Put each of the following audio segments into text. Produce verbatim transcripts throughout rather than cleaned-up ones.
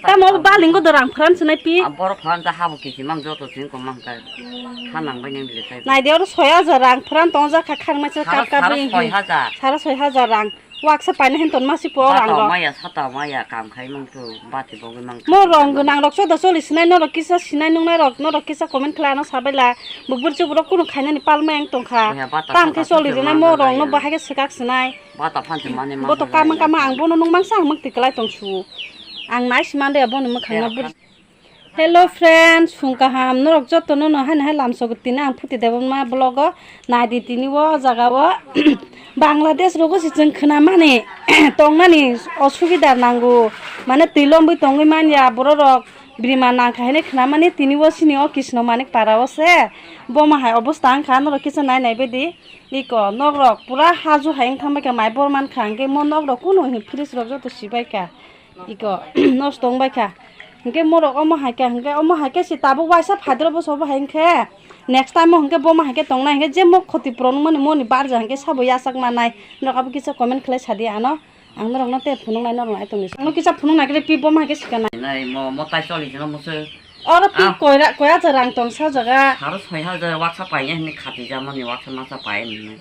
Tamo bo balingo do rang pran sinai pi. Borok pran ta habo kisi mang joto sin ko mang ka. Hanang bai nang bile tai. Nai de oro soi hajar rang pran tong ja kha khang ma se kap kap sara soi hajar. Sara soi hajar rang. Waksa paina hin ton ma si po rang ro. Maya sata maya kam khai mang tu bati bogwi mang. Mo rong gwnang rok soda soli sinai norok kisa sinai nungnai rok norok kisa comment khlai ano sabai la. Bubur chubur rok kunu khainani palma yang tong kha. Tam khe soli rinai mo rong no bahai khe swkak sinai. Bata phan se mane ma. Boto kama kama ang bono nung mangsa ang mwktwi kwlai tong su. Ang nai si mande bono mwkhang no bur. Hello friends, phung kaham norok joto no no haino hai lamsok tini ang phuti debon ma vlog o nai di tini o jaga o Bangladesh rogo se chwng khna mani tong nani osubida nango mane twi lombwi tongwi man ya borok rok birima nang kha hene khna mani tini o sini o Krishna Manik para o se bo ma hai obosta wng kha norok kisa nai nai bedi. Iko nok rok pura haju hai wng thang bai kha mai bor man kha hwnkhe mo nok rok kunu hwnwi fridge rok joto si bai kha iko nosto wng bai kha hwnkhe morok omo hai kha hwnkhe omo hai khe se tabuk waisa phai doro bwsa obo hai wng khe next time o hwnkhe bo ma hai khe tong nai hwnkhe je mok khoti puro wng mani moni barja hwnkhe sabo yachak ma nai norok abo kisa comment khlai sa di ano ang norok no tei phunuk nai norok nai tong ni ang no kisa phunuk nai khe pi bo ma hai khe sika nai. Nai mo mo tai choli jino mo se. Oro pi koira koya cha rang tong sa jaga. Saro soi hajar waksa pai ya hini khati ja mani waksa masa pai ni.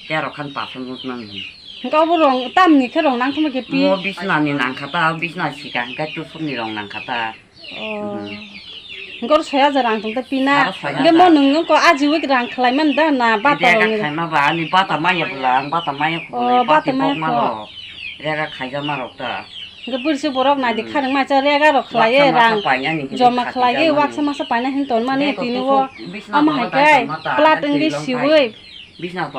Tero khan paso nuk nang ni. Hingke obo rong tam ni khe rong nang thangma khe pi. Mo bisna ni nang kha ta, bisna sika hingke tusuk ni rong nang kha ta. Oh. Hingke oro soi hajar rang tong ta pi na. Saro soi hajar. Hingke mo nung nung ko aji wik rang khlai man da na bata rong ni. Khaima ba ani bata maya bula, ang bata maya ko. Oh, bata maya ko. Rega khaija ma rok ta. Hingke bwrwi se borok nai di kha rwngma cha rega rok khlai e rang joma khlai e waksa masa paina hin ton mani tini o ama hai khe plat wngwi siwi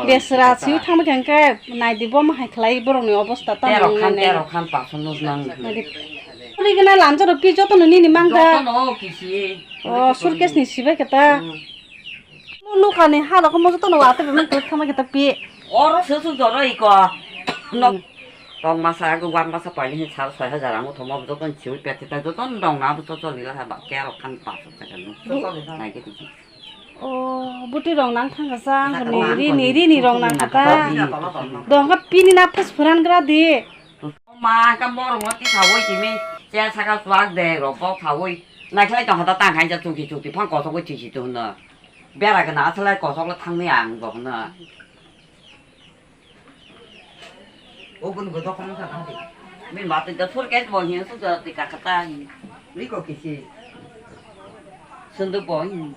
besra siwi thangma khe hingke nai di bo ma hai khlai borok ni obosta ta nang nai nai. Ri gana lamcha rok pi joto no nini mang da. O suitcase ni sibai khe ta. Nokani ha rok mo joto no wate bemani kwrwk thangma khe ta pi. Oro se su joro iko. Nok tong masa ag wan masa paini hin sal soi hajar ang thoma joto chiwi pete ta joto dong na bo joto lila ha ba kero khan pa so ta kan. Nai ke ti. O buti rong nang thang kha sa ni ri ni ri ni rong nang kha ta. Dong kha pini na phas phuran gra di. Ma ka mor mo ti sa woi ti mi che sa ka swak de ro bo sa woi. Na khlai tong ha ta tang hai ja chungki chungki phang ko so woi ti si tu na. Bera gana asalai kosok le thangni ang bo hwnna. O gun go dokon sa thangdi. Min ba te da sur ke bo hin su da te ka kata hin. Ri ko kisi. Sundu bo hin.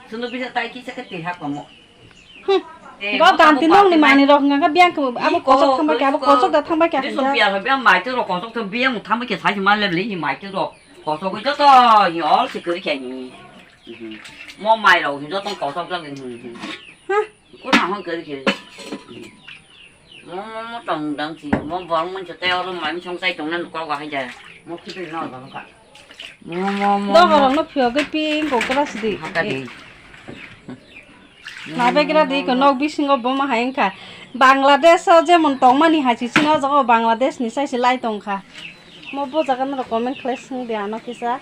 Sundu bisa tai kisa ke te ha ko mo. Go ganti nong ni mani rok nga biang ko abo kosok thangba ke abo kosok da thangba ke. Bisu biang biang mai te ro kosok thang biang thangba ke sai ma le li ni mai te ro. Kosok ko joto hi ol sikiri ke ni. Mo mai rok hin joto kosok jak hin. Ha? Ko na hon kiri kiri. Mo mo mo tong dang si mo bor mun chete oro mai mi song sai tong nan ko ga hai ja. Mo khibi no ga ka. Mo mo mo. Do gorong no phio ge pi ko kra si di. Ha ka di. Na be kra di ko nok bisingo bo ma hai kha. Bangladesh o jemon tong mani hai si sino jago Bangladesh ni sai si lai tong kha. Mo bo jaga norok comment khlai swng di ano kisa.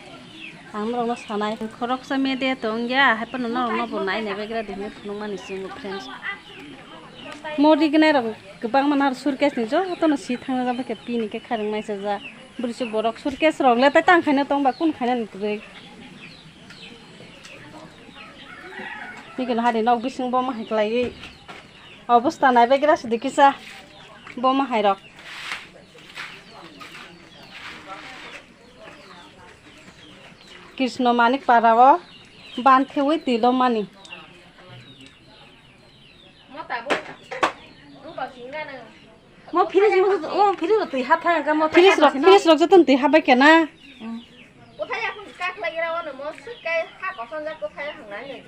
Ang norokno sanai. Khoroksa media tong ya, hai phano norokno bo nai nai bai gra di hinwi phunukmani chwng friends. Mo rignai rok kwbangma nar suitcase ni jotono si thangna jabakhe pini khe kharwng naisa ja. Bwrwi borok suitcase rok le tai tang khaina tong ba kun khaina ni kwrwi. Nigel hari nok bising bo ma hai khlaiwi. Obosta nai bai gra sidi kisa bo ma hai rok. Krishna Manik para o ban thewi twi lomani. Mo fridge mo, o fridge rok twi hap thang ka mo. Fridge rok, fridge rok joto twi hap bai kena. Kothai ya ka khlai ra o no mo sik kai ha koson ja kothai hang nai.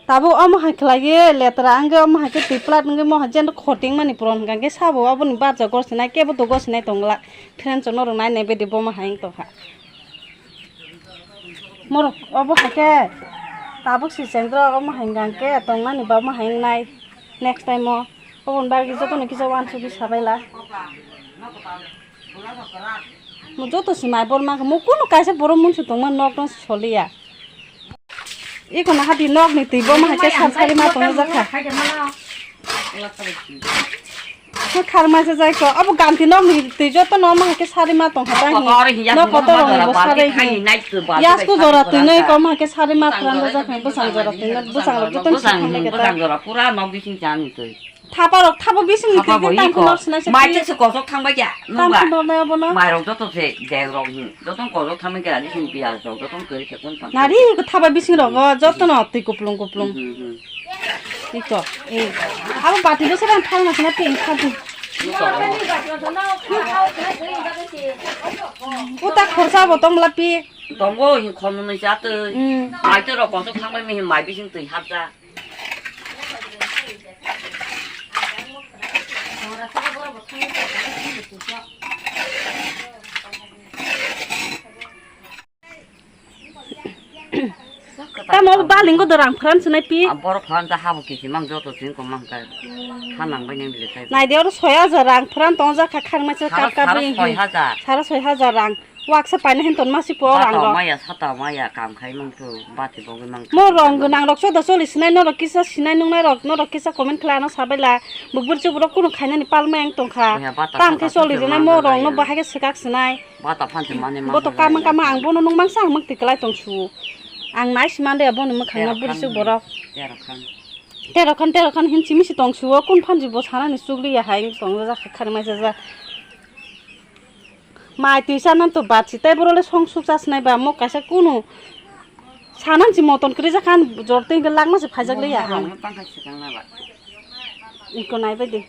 Tabuk omo hai khlaiwi letra wngwi omo hai khe twi plat wngwi mo hai jeno khoting mani puron hwnkha khe sabo aboni barja gor sinai kebo to gor sinai tongla friends no rwnai nai bede bomo hai wng tongkha. Morok obo hai khe tabuk si chengjak omo hai wngkha khe tongnani ba omo hai wngnai next time o oboni bagwi jotono kisa uansugwi sabaila. Mo joto se mai bor ma mo kunu kaisa borok munsu tongma nok no soliya. Iko na hati nok ni twi bo ma hai khe sar sari ma tong jak kha. Khe kharmai se jai ko. Abo ganti no mi twi joto no ma ke sari ma tong kha ta hi. No kotor rong bo sari hi. Yasku jora twi no ko ma ke sari ma tran da jak bwsang jora twi no bwsang rok joto ni bwsang jora pura nok bising chani twi. Thapa rok thapa bising ni twi tang ko nor sinai se. Mai se kosok thang bai ya. Tang ko nor na bo no. Mai rok joto se deg rok hi. Joto kosok thang bai ya ni sin piyaj rok joto kari se kun thang. Nari ko thapa bising rok joto no twi kuplung kuplung. Iko, eh. Abo bati bo sabang thang na khna pink kha di. Uta khorsa bo tong lapi. Tongo hin khon nung cha twi. Mm. Mai twi rok kosok thang bai mi hin mai bising twi hap ja. Tamo baling ko dorang pran sunai pi. Am borok pran ta habo kisi mang joto sin ko mang kai. Hanang bai nang bile kai. Nai de oro soi hajar rang pran tong jak kha khang ma se kap kap ri. Sara soi hajar. Sara soi hajar rang. Waksa paina hin ton ma si po rang ro. Maya sata maya kam khai mang tu bati bo mang. Mo rong gwnang rok soda soli sinai norok kisa sinai nungnai rok norok kisa comment khlai ano sabai la. Bubur chubur rok kunu khainani palma yang tong kha. Tam khe soli rinai mo rong no bahai khe swkak sinai. Bata phan se mane ma. Bo to kama kama ang bono nung mangsa ang mwktwi kwlai tong su. Ang nai si mande bono mwkhang no buri su borok. Tero khan. Tero khan, tero khan hin simi si tong su o kun phan ji bo sana ni chukli ya hai tong ja kha khani mai ja ja. Mai twi sana to bat si tai boro le song suk chas nai ba mo kaisa kunu sana si moton kri ja khan jor twi lakma se phai jak le ya han. Iko nai bai di.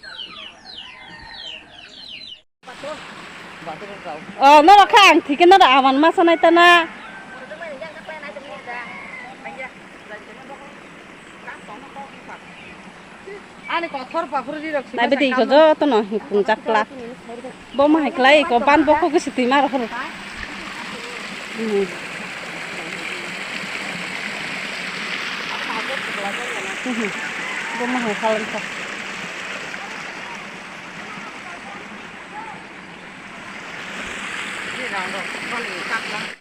Oh, norok kha ang thike norok aman masa nai tana. Nai bidi iko joto no hing khung jak plak. Bo ma hai klai iko ban bokho gisi twi ma rok. Bo ma hai khalang kha.